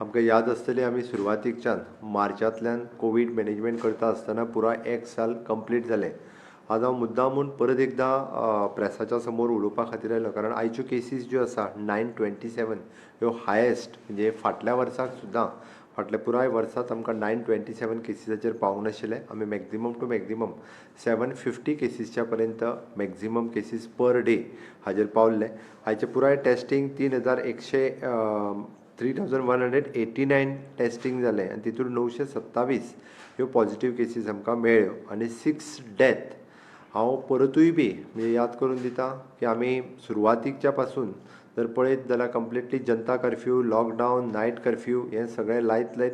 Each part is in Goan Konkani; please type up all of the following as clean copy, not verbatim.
आमकां याद आसतली, आमी सुरवातीकच्यान मार्चांतल्यान कोवीड मॅनेजमेंट करता आसतना पुराय एक साल कंप्लीट जालें. आज हांव मुद्दामून परत एकदां प्रेसाच्या समोर उलोवपा खातीर आयलो, कारण आयच्यो केसीस ज्यो आसा 927 ह्यो हायेस्ट, म्हणजे फाटल्या वर्साक सुद्दां, फाटल्या पुराय वर्सांत आमकां 927 केसीसाचेर पावूंक नाशिल्लें. आमी मॅक्झिमम टू मॅक्झिमम 750 केसीसच्या पर्यंत मॅक्झिमम केसीस पर डे हाजेर पावल्ले. आयचे पुराय टेस्टींग 3100, 3189 testing जालें आनी तितून 927 ह्यो पॉझिटीव केसीस आमकां मेळ्ळ्यो आनी 6 डेथ. हांव परतूय बी म्हणजे याद करून दिता की आमी सुरवातीकच्या पासून जर पळयत जाल्यार कंप्लिटली जनता कर्फ्यू, लॉकडावन, नायट कर्फ्यू हें सगळें लायत लायत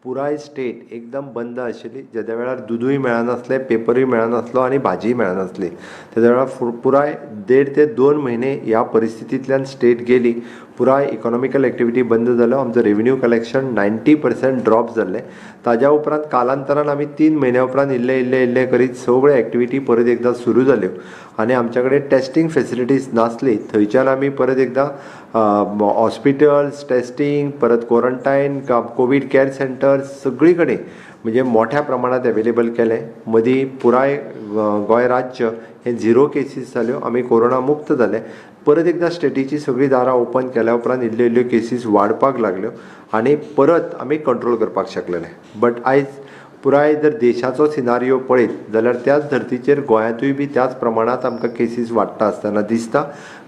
पुराय स्टेट एकदम बंद आशिल्ली. जेद्या वेळार दुदूय मेळनासलें, पेपरूय मेळनासलो आनी भाजीय मेळनासली, तेद्या वेळार पुराय 1.5 ते 2 म्हयने ह्या परिस्थितींतल्यान स्टेट गेली. पुराय इकॉनॉमिकल एक्टिविटी बंद जाल्यो, आमचो रेवेन्यू कलेक्शन 90% ड्रॉप जाल्लें. ताज्या उपरांत कालांतरान आमी 3 म्हयन्या उपरांत इल्ले इल्ले इल्ले करीत सगळ्यो एक्टिविटी परत एकदां सुरू जाल्यो आनी आमच्या कडेन टेस्टींग फेसिलिटीज नासली. थंयच्यान आमी परत एकदां हॉस्पिटल्स, टेस्टींग, परत क्वॉरंटायन, कोवीड कॅर सेंटर्स सगळी कडेन म्हणजे मोठ्या प्रमाणांत एवेलेबल केलें. मदीं पुराय गोंय राज्य हें 0 केसीस जाल्यो, आमी कोरोना मुक्त जाले. परत एकदां स्टेटीची सगळीं दारां ओपन केल्या उपरांत इल्ल्यो इल्ल्यो केसीस वाडपाक लागल्यो आनी परत आमी कंट्रोल करपाक शकलेले. बट आयज पुराय जर देशाचो सिनारियो पळयत जाल्यार त्याच धर्तीचेर गोंयांतूय बी त्याच प्रमाणांत आमकां केसीस वाडटा आसतना दिसता.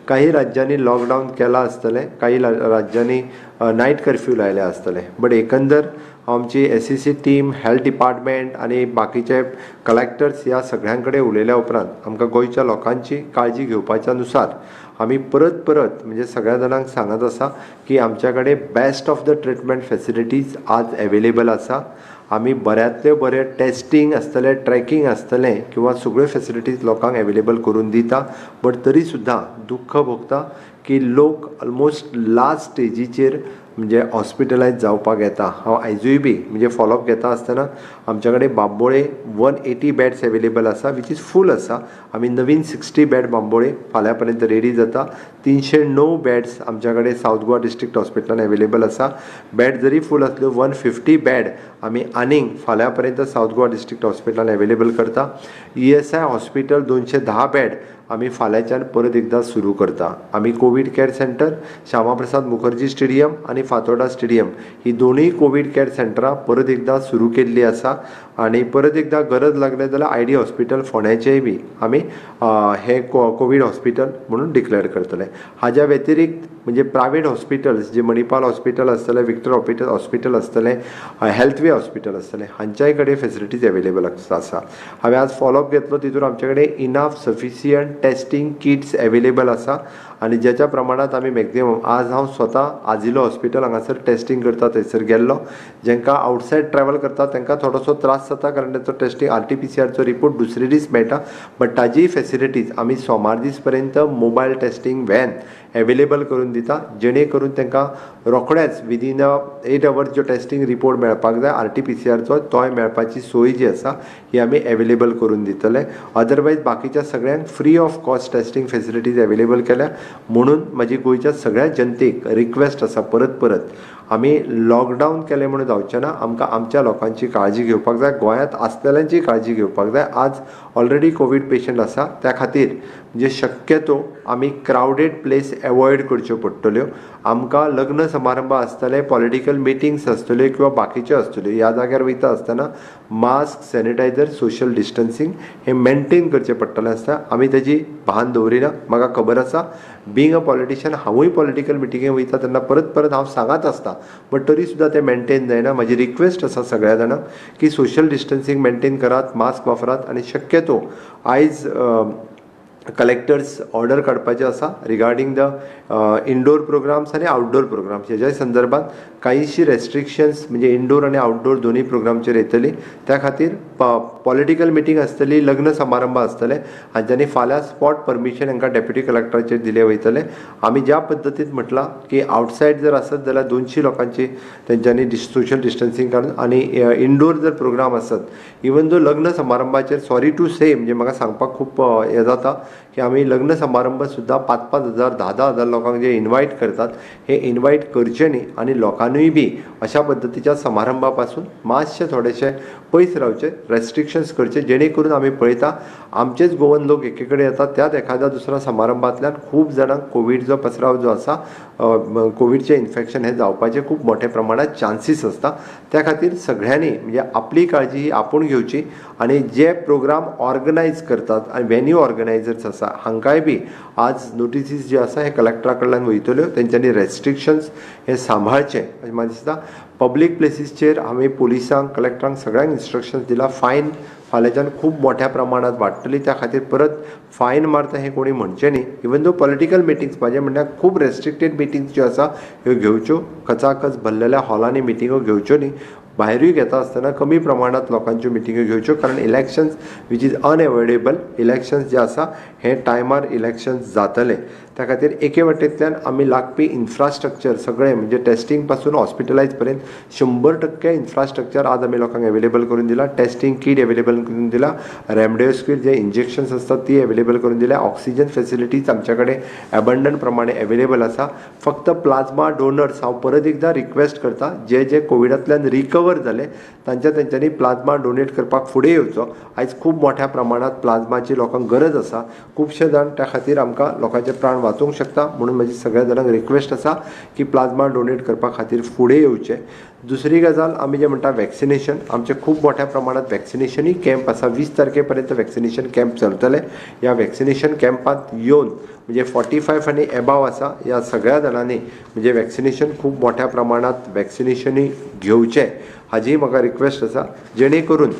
काही राज्यांनी लॉकडावन केलां आसतलें, काही राज्यांनी नायट कर्फ्यू लायले आसतले, बट एकंदर आमची SEC team, health department आनी बाकीचे कलेक्टर्स ह्या सगळ्यां कडेन उलयल्या उपरांत आमकां गोंयच्या लोकांची काळजी घेवपाच्या नुसार आमी परत परत म्हणजे सगळ्या जाणांक सांगत आसा की आमच्या कडेन best of the treatment facilities आज एवेलेबल आसा. आमी बऱ्यांतले बरें टेस्टींग आसतलें, ट्रॅकिंग आसतलें किंवा सगळ्यो फेसिलिटीज लोकांक एवेलेबल करून दिता. बट तरी सुद्दां दुख्ख भोगता की लोक ऑलमोस्ट लास्ट स्टेजीचेर म्हणजे हॉस्पिटलायज जावपाक येता. हांव आयजूय बी म्हणजे फॉलोअप घेता आसतना आमच्या कडेन बांबोळे 180 बेड्स एवेलेबल आसा, which is फूल आसा. आमी नवीन 60 बेड बांबोळे फाल्यां पर्यंत रेडी जाता. 309 बेड्स आमच्या कडेन सावथ गोवा डिस्ट्रिक्ट हॉस्पिटलान एवेलेबल आसा. बेड जरी फूल आसल्यो, 150 बेड आमी आनीक फाल्यां पर्यंत सावथ गोवा डिस्ट्रिक्ट हॉस्पिटलान एवेलेबल करता. ESI hospital 210 bed आमी फाल्यांच्यान परत एकदां सुरू करता. आमी Covid care centre Shyama Prasad Mukherjee stadium आनी फातोर्डा स्टेडियम ही दोनूय कोवीड कॅर सेंटरां परत एकदां सुरू केल्ली आसा आनी परत एकदां गरज लागले जाल्यार आयडी हॉस्पिटल फोंड्याचेय बी आमी हें कोवीड हॉस्पिटल म्हणून डिक्लेअर करतले. हाज्या व्यतिरिक्त म्हणजे प्रायवेट हॉस्पिटल्स जे मणिपाल हॉस्पिटल आसतलें, विक्टर हॉस्पिटल आसतलें, हेल्थवे हॉस्पिटल आसतलें, हांच्याय कडेन फेसिलिटीज एवेलेबल आसा. हांवें आज फॉलोअप घेतलो, तितून आमचे कडेन enough sufficient testing kits available आसा आनी ज्याच्या प्रमाणांत आमी मॅक्झिमम आज हांव स्वता आजिलो हॉस्पिटल हांगासर टेस्टींग करता थंयसर गेल्लो. जांकां आवटसायड ट्रॅवल करता तांकां थोडोसो त्रास जाता, कारण तांचो टेस्टींग RT-PCRचो रिपोर्ट दुसरे दीस मेळटा. बट ताजीय फेसिलिटीज आमी सोमार दीस पर्यंत मोबायल टेस्टींग व्हॅन एवेलेबल करून दिता, जेणे करून तांकां रोखडेच विदीन 8 अवर्स जो टेस्टींग रिपोर्ट मेळपाक जाय RT-PCRचो, तोय मेळपाची सोय जी आसा ही आमी एवेलेबल करून दितले. अदरवायज बाकीच्या सगळ्यांक free of cost testing facilities available केल्या. म्हणून म्हजी गोंयच्या सगळ्या जनतेक रिक्वेस्ट आसा, परत परत आमी लॉकडावन केलें म्हणून जावचें ना, आमकां आमच्या लोकांची काळजी घेवपाक जाय, गोंयांत आसतल्यांची काळजी घेवपाक जाय. आज ऑलरेडी कोवीड पेशंट आसा, त्या खातीर म्हणजे शक्यतो आमी क्रावडेड प्लेस एवॉयड करच्यो पडटल्यो. आमकां लग्न समारंभ आसतले, पॉलिटिकल मिटिंग्स आसतल्यो किंवा बाकीच्यो आसतल्यो, ह्या जाग्यार वयता आसतना मास्क, सॅनिटायझर, सोशल डिस्टन्सींग हें मेनटेन करचें पडटलें आसता. आमी तेजी भान दवरिना. म्हाका खबर आसा, बींग अ पॉलिटिशियन हांवूय पॉलिटिकल मिटिंगे वयता तेन्ना परत परत हांव सांगत आसता, बट तरी सुद्दां तें मेनटेन जायना. म्हाजी रिक्वेस्ट आसा सगळ्या जाणांक की सोशल डिस्टन्सींग मेनटेन करात, मास्क वापरात आनी शक्यतो आयज कलेक्टर्स ऑर्डर काडपाचे आसा रिगार्डींग the indoor programmes आनी आउटडोर प्रोग्राम्स. हेज्या संदर्भात कांयशी रेस्ट्रिक्शन्स म्हणजे इनडोर आनी आउटडोर दोनूय प्रोग्रामचेर येतली. त्या खातीर पॉलिटिकल मिटींग आसतली, लग्न समारंभ आसतले, हांच्यांनी फाल्यां स्पॉट परमिशन हांकां डेप्युटी कलेक्टराचेर दिले वयतले. आमी ज्या पद्दतीन म्हटलां की आवटसायड जर आसत जाल्यार 200 लोकांची तेंच्यांनी सोशल डिस्टन्सींग काडून आनी इनडोर जर प्रोग्राम आसत, इवन दो लग्न समारंभाचेर, सॉरी टू से, म्हणजे म्हाका सांगपाक खूब हें जाता की की आमी लग्न समारंभ सुद्दां 5-5 हजार 10-10 हजार लोकांक जे इनवायट करतात हे इनवायट करचे न्ही आनी लोकांनूय बी अशा पद्दतीच्या समारंभा पासून मातशें थोडेशें पयस रावचें, रेस्ट्रिक्शन्स करचे, जेणे करून आमी पळयता आमचेच गोवन लोक एके कडेन येतात त्याच एखाद्या दुसऱ्या समारंभांतल्यान खूब जाणांक कोविडचो पसराव जो आसा, कोविडचें इन्फेक्शन हें जावपाचें खूब मोठ्या प्रमाणांत चान्सीस आसता. त्या खातीर सगळ्यांनी म्हणजे आपली काळजी ही आपूण घेवची आनी जे प्रोग्राम ऑर्गनायज करतात आनी वेन्यू ऑर्गनायजर्स आसा हांकांय बी आज नोटिसीस ज्यो आसा हे कलेक्टरा कडल्यान वयतल्यो, तेंच्यांनी रेस्ट्रिक्शन्स हे सांबाळचे अशें म्हाका दिसता. पब्लीक प्लेसीसचेर आमी पुलिसांक, कलेक्टरांक सगळ्यांक इन्स्ट्रक्शन्स दिला. फायन फाल्यांच्यान खूब मोठ्या प्रमाणांत वाडटली, त्या खातीर परत फायन मारता हें कोणी म्हणचें न्ही. इवन दो पॉलिटिकल मिटिंग्स म्हाजें म्हणल्यार खूब रेस्ट्रिक्टेड मिटिंग्स ज्यो आसा ह्यो घेवच्यो, कचाकच भरलेल्या हॉलांनी मिटिंगो घेवच्यो न्ही. भायरूय घेता आसतना कमी प्रमाणांत लोकांच्यो मिटिंग्यो घेवच्यो, कारण elections which is unavoidable, elections जे आसा हे टायमार इलेक्शन्स जातले. त्या खातीर एके वटेंतल्यान आमी लागपी इन्फ्रास्ट्रक्चर सगळें म्हणजे टेस्टिंग पासून हॉस्पिटलायज पर्यंत 100% इन्फ्रास्ट्रक्चर आज आमी लोकांक एवेलेबल करून दिला. टेस्टिंग कीट एवेलेबल करून दिला, रेमडेसिवीर जे इंजेक्शन्स आसतात ती एवेलेबल करून दिल्या, ऑक्सिजन फेसिलिटीज आमच्या कडेन एबंडंट प्रमाणे एवेलेबल आसा. फक्त प्लाझ्मा डोनर्स हांव परत एकदां रिक्वेस्ट करता, जे जे कोविडांतल्यान रिकवर जाले तांच्या तेंच्यांनी प्लाझ्मा डोनेट करपाक फुडें येवचो. आयज खूब मोठ्या प्रमाणांत प्लाझ्माची लोकांक गरज आसा, खुबशे जाण त्या खातीर आमकां लोकांचे प्राण वाचोवंक शकता. म्हणून म्हजी सगळ्या जाणांक रिक्वेस्ट आसा की प्लाझ्मा डोनेट करपा खातीर फुडें येवचें. दुसरी गजाल आमी जें म्हणटा वॅक्सिनेशन, आमचें खूब मोठ्या प्रमाणांत वॅक्सिनेशनूय कॅम्प आसा. 20 तारखे पर्यंत वॅक्सिनेशन कॅम्प चलतले. ह्या वॅक्सिनेशन कॅम्पांत येवन म्हणजे 45 आनी एबाव आसा ह्या सगळ्या जाणांनी म्हणजे वॅक्सिनेशन खूब मोठ्या प्रमाणांत वॅक्सिनेशनूय घेवचें हाजी म्हाका रिक्वेस्ट आसा. जेणे करून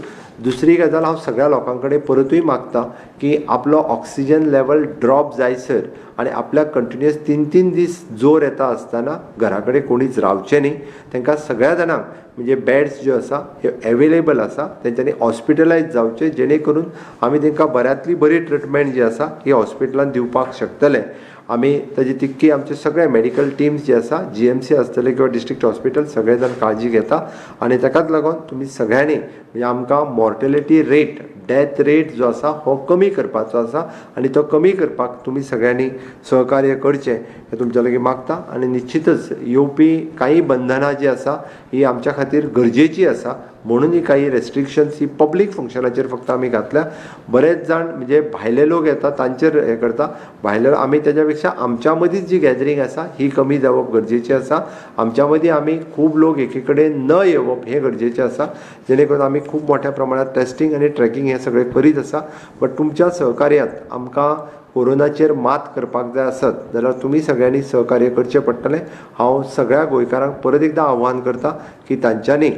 दुसरी गजाल हांव सगळ्या लोकां कडेन परतूय मागता की आपलो ऑक्सिजन लेवल ड्रॉप जायसर आनी आपल्याक कंटिन्युअस 3-3 दीस जोर येता आसतना घरा कडेन कोणीच रावचें न्ही. तांकां सगळ्या जाणांक म्हणजे बेड्स ज्यो आसा ह्यो एवेलेबल आसा, तेंच्यांनी हॉस्पिटलायज जावचें, जेणे करून आमी तांकां बऱ्यांतली बरी ट्रिटमेंट जी आसा ही हॉस्पिटलान दिवपाक शकतले. आमी ताजी तितकी आमचे सगळे मेडिकल टिम्स जे आसा, GMC आसतले किंवा डिस्ट्रिक्ट हॉस्पिटल, सगळे जाण काळजी घेता आनी ताकाच लागून तुमी सगळ्यांनी म्हणजे आमकां मॉर्टेलिटी रेट, डेथ रेट जो आसा हो कमी करपाचो आसा आनी तो कमी करपाक तुमी सगळ्यांनी सहकार्य करचें हें तुमच्या लागीं मागता. आनी निश्चितच येवपी कांय बंधनां जी आसा ही आमच्या खातीर गरजेची आसा, म्हणून ही काही रेस्ट्रिक्शन्स ही पब्लीक फंक्शनाचेर फक्त आमी घातल्या. बरेच जाण म्हणजे भायले लोक येता तांचेर हें करता, भायले आमी तेज्या पेक्षा आमच्या मदींच जी गॅदरींग आसा ही कमी जावप गरजेची आसा. आमच्या मदीं आमी खूब लोक एके कडेन न येवप हें गरजेचें आसा, जेणे करून आमी खूब मोठ्या प्रमाणांत टेस्टिंग आनी ट्रॅकिंग हें सगळें करीत आसा. बट तुमच्या सहकार्यात आमकां कोरोनाचेर मात करपाक जाय आसत जाल्यार तुमी सगळ्यांनी सहकार्य करचें पडटलें. हांव सगळ्या गोंयकारांक परत एकदां आव्हान करता की तांच्यांनी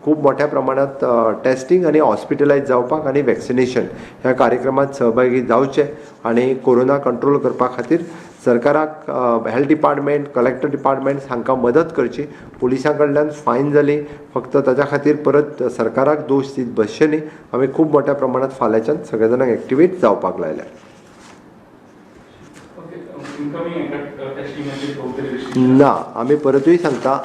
खूब मोठ्या प्रमाणांत टेस्टिंग आनी हॉस्पिटलायज जावपाक आनी वॅक्सिनेशन ह्या कार्यक्रमांत सहभागी जावचे आनी कोरोना कंट्रोल करपा खातीर सरकाराक, हेल्थ डिपार्टमेंट, कलेक्टर डिपार्टमेंट हांकां मदत करची. पुलिसां कडल्यान फायन जाली फक्त ताच्या खातीर परत सरकाराक दोश दीत बसचे न्ही. आमी खूब मोठ्या प्रमाणांत फाल्यांच्यान सगळे जाणांक एक्टिवेट जावपाक लायल्या. ना, आमी परतूय सांगता,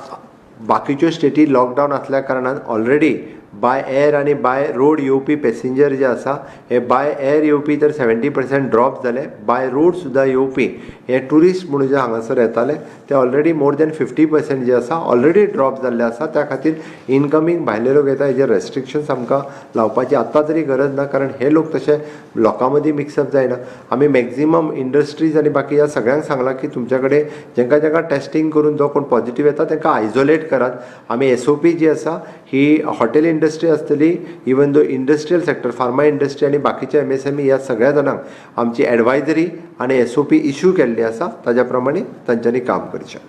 बाकीच्यो स्टेटी लॉकडावन आसल्या कारणान ऑलरेडी बाय एअर आनी बाय रोड येवपी पॅसेंजर जे आसा हे बाय एअर येवपी तर 70% ड्रॉप जाले. बाय रोड सुद्दां येवपी हे ट्युरिस्ट म्हणून जे हांगासर येताले ते ऑलरेडी मोर दॅन 50% जे आसा ऑलरेडी ड्रॉप जाल्ले आसा. त्या खातीर इनकमींग भायले लोक येता हेजेर रेस्ट्रिक्शन्स आमकां लावपाची आत्तां तरी गरज ना, कारण हे लोक तशे लोकां मदीं मिक्सअप जायना. आमी मॅक्झिमम इंडस्ट्रीज आनी बाकी ह्या सगळ्यांक सांगलां की तुमच्या कडेन जेंका जेंका टेस्टिंग करून जो कोण पॉझिटीव येता तांकां आयसोलेट करात. आमी SOP जी आसा ही हॉटेल इंडस्ट्री आसतली, even though industrial sector, pharma industry आनी बाकीचे MSME ह्या सगळ्या जाणांक आमची एडवायजरी आनी SOP issue केल्ली आसा, ताज्या प्रमाणे तांच्यांनी काम करचें.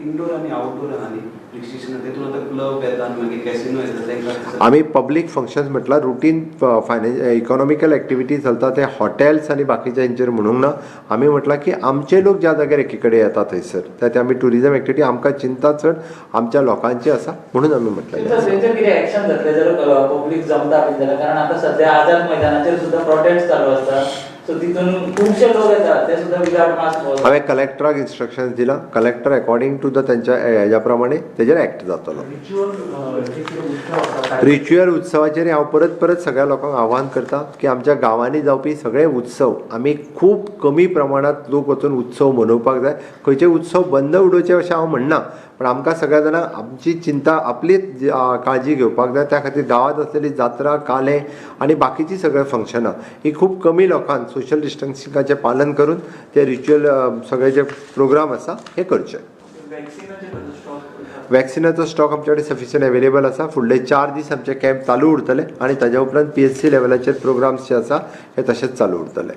इनडोर आनी आउटडोर आनी रिस्ट्रिक्शन तेतून आतां क्लब येता आनी मागीर कॅसिनो येता तांकां आमी पब्लीक फंक्शन्स म्हटल्यार रुटीन फायनान्स इकॉनॉमिकल एक्टिविटी चलता ते हॉटेल्स आनी बाकीच्या हेंचेर म्हणूंक ना. आमी म्हटलां की आमचे लोक ज्या जाग्यार एकी कडेन येता थंयसर त्या ते आमी ट्युरिजम एक्टिविटी आमकां चिंता चड आमच्या लोकांची आसा म्हणून आमी म्हटलें. तेंचेर कितें एक्शन जातलें जर पब्लीक जमता बी जाल्यार? कारण आतां सद्या आझाद मैदानाचेर सुद्दां प्रोटेस्ट चालू आसता. सो तितून खुबशे लोक येतात ते सुद्दां विदाउट मास्क. हांवें कलेक्टराक इन्स्ट्रक्शन्स दिलां, कलेक्टर अकॉर्डिंग टू the तेंच्या हेज्या प्रमाणे तेजेर एक्ट जातलो. रिच्युअल उत्सवाचेर हांव परत परत सगळ्या लोकांक आव्हान करता की आमच्या गांवांनी जावपी सगळे उत्सव आमी खूब कमी प्रमाणांत लोक वचून उत्सव मनोवपाक जाय. खंयचे उत्सव बंद उडोवचे अशें हांव म्हणना, पण आमकां सगळ्या जाणांक आमची चिंता आपलीच काळजी घेवपाक जाय. त्या खातीर गांवांत आसलेली जात्रा, काले आनी बाकीची सगळे फंक्शनां ही खूब कमी लोकांक सोशल डिस्टन्सिंगाचें पालन करून ते रिच्युअल सगळे जे प्रोग्राम आसा हे करचे. वॅक्सिनाचो स्टॉक आमचे कडेन सफिशियंट अवेलेबल आसा. फुडले 4 दीस आमचे कॅम्प चालू उरतले आनी ताज्या उपरांत PHC लेवलाचेर प्रोग्राम्स जे आसा हे तशेंच चालू उरतले.